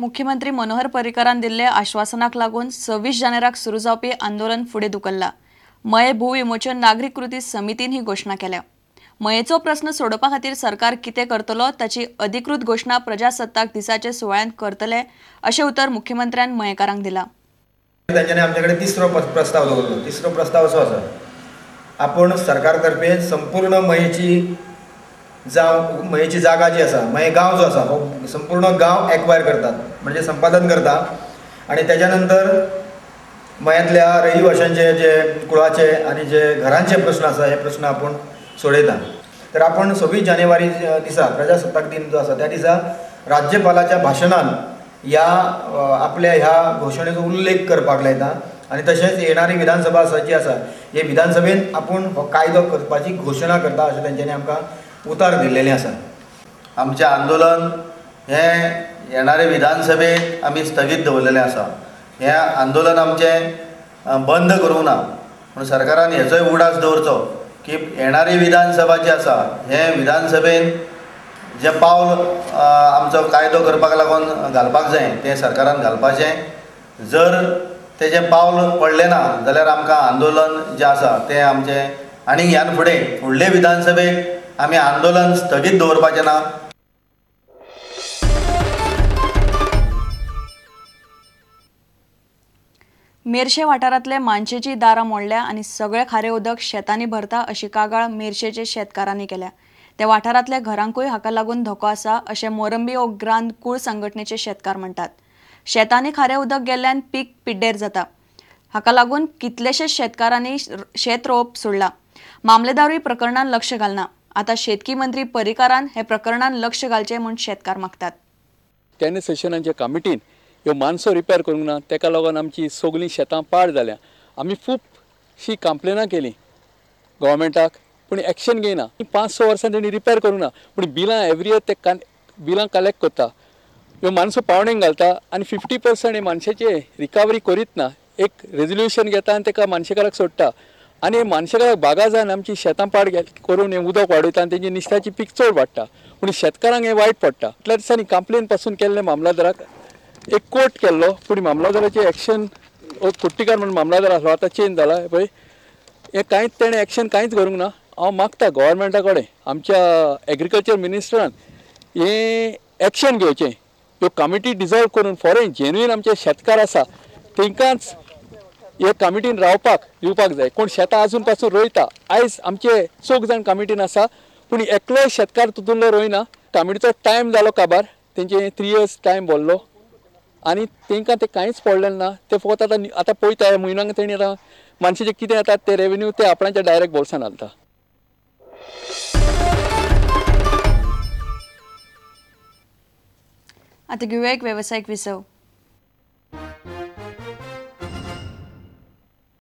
मुख्यमंत्री मनोहर पर्रीकरान दिल्ले आश्वासनाक लागून 26 जानेराक सुरू जावपी आंदोलन फुडें धुकल्ला। मये भूविमोचन नागरीक कृती समितीन ही घोशणा केल्या। मयेचो प्रस्न सोडोवपा खातीर सरकार कितें करतलो ताची अधिकृत घोशणा प्रजासत्ताक दिसाचे सुवाळ्यांत करतले अशें उतर मुख्यमंत्र्यान मयेकारांक दिला। तांच्यांनी आमचे कडेन तिसरो प्रस्ताव दवरलो। तिसरो प्रस्ताव असो आसा, आपूण सरकार तर्फे संपूर्ण मयेची जावं मयेची जागा जी आसा, मये गांव जो आसा हो संपूर्ण गांव एक्वायर करतात, म्हणजे संपादन करता आनी तेज्या नंतर मयांतल्या रहिवाशांचे जे कुळाचे आनी जे घरांचे प्रस्न आसा हे प्रस्न आपूण सोडयता। तर आपण 26 जानेवारी दिसा प्रजासत्ताक दिन जो आसा त्या दिसा राज्यपालाच्या भाशणान ह्या आपल्या ह्या घोशणेचो उल्लेख करपाक लायता आनी तशेंच येणारी विधानसभा आसा जी आसा हे विधानसभेन आपूण हो कायदो करपाची घोशणा करता अशें तेंच्यांनी आमकां उतार दिल्लेलें आसा। आमचें आंदोलन हें येणारे विधानसभेत आमी स्थगीत दवरलेलें आसा। हें आंदोलन आमचें बंद करूंक ना, पूण सरकारान हेचोय उडास दवरचो की येणारी विधानसभा जी आसा हे विधानसभेन जें पावल आमचो कायदो करपाक लागून घालपाक जाय तें सरकारान घालपाचें। जर तेजें पावल पडलें ना जाल्यार आमकां आंदोलन जें आसा तें आमचें आनी ह्यान फुडें फुडले विधानसभेक आमी आंदोलन स्थगीत दवरपाचें ना। मेरशे वाठारांतले मानशेची दारां मोडल्या आनी सगळे खारें उदक शेतांनी भरता अशी कागाळ मेरशेचे शेतकारांनी केल्या। त्या वाठारांतल्या घरांकूय हाका लागून धोको आसा अशें मोरंबी ओ ग्रांद कूळ संघटनेचे शेतकार म्हणटात। शेतांनी खारें उदक गेल्ल्यान पीक पिड्डेर जाता। हाका लागून कितलेशेच शेतकारांनी शेत रोवप सोडलां। मामलेदारूय प्रकरणान लक्ष घालना। आतां शेतकी मंत्री पर्रीकारान हे प्रकरणान लक्ष घालचें म्हूण शेतकार मागतात। तेन्ना सेशनाच्या कमिटीन ह्यो मानसो रिपेर करूंक ना, तेका लागून आमची सगळीं शेतां पाड जाल्या। आमी खुबशीं कंप्लेनां केलीं गव्हर्मेंटाक, पूण एक्शन घेयना। 5-6 वर्सां तेणी रिपेर करूंक ना, पूण बिलां एवरी इयर ते बिलां कलेक्ट करता, ह्यो मानसो पावणेक घालता आनी 50% हे मानशेचे रिकवरी करीत ना। एक रेजोल्युशन घेता आनी तेका मानशेकाराक सोडटा आनी मानशेकाराक बागा जावन आमची शेतां पाड करून हें उदक वाडयता आनी तेंची नुस्त्याची पीक चड वाडटा, पूण शेतकारांक हें वायट पडटा। इतल्या दिसांनी कंप्लेन पासून केल्लें मामलादाराक एक कोर्ट केल्लो, पूण मामलादाराचें एक्शन कुट्टीकार म्हणून मामलादार आसलो, आतां चेंज जाला पळय, हें कांयच तेणें एक्शन कांयच करूंक ना। हांव मागता गव्हर्मेंटा कडेन आमच्या एग्रीकल्चर मिनिस्टरान हें एक्शन घेवचें, ह्यो कमिटी डिजॉल्व करून फॉरेन जेन्युइन आमचे शेतकार आसा तेंकांच हे कमिटीन रावपाक दिवपाक जाय। कोण शेतां आजून पासून रोयता, आयज आमचे चौग जाण कमिटीन आसा, पूण एकलोय शेतकार तितूंतलो रोयना। कमिटीचो टायम जालो काबार, तेंचे 3 इयर्स टायम भरलो आनी तेंकां तें कांयच पडलें ना। ते फकत आतां आतां पळयता ह्या म्हयन्याक तेणी आतां मानशेचें कितें येता ते रेवेन्यू ते आपणाच्या डायरेक्ट बोल्सान घालता। आतां घेवया एक वेवसायीक विसव।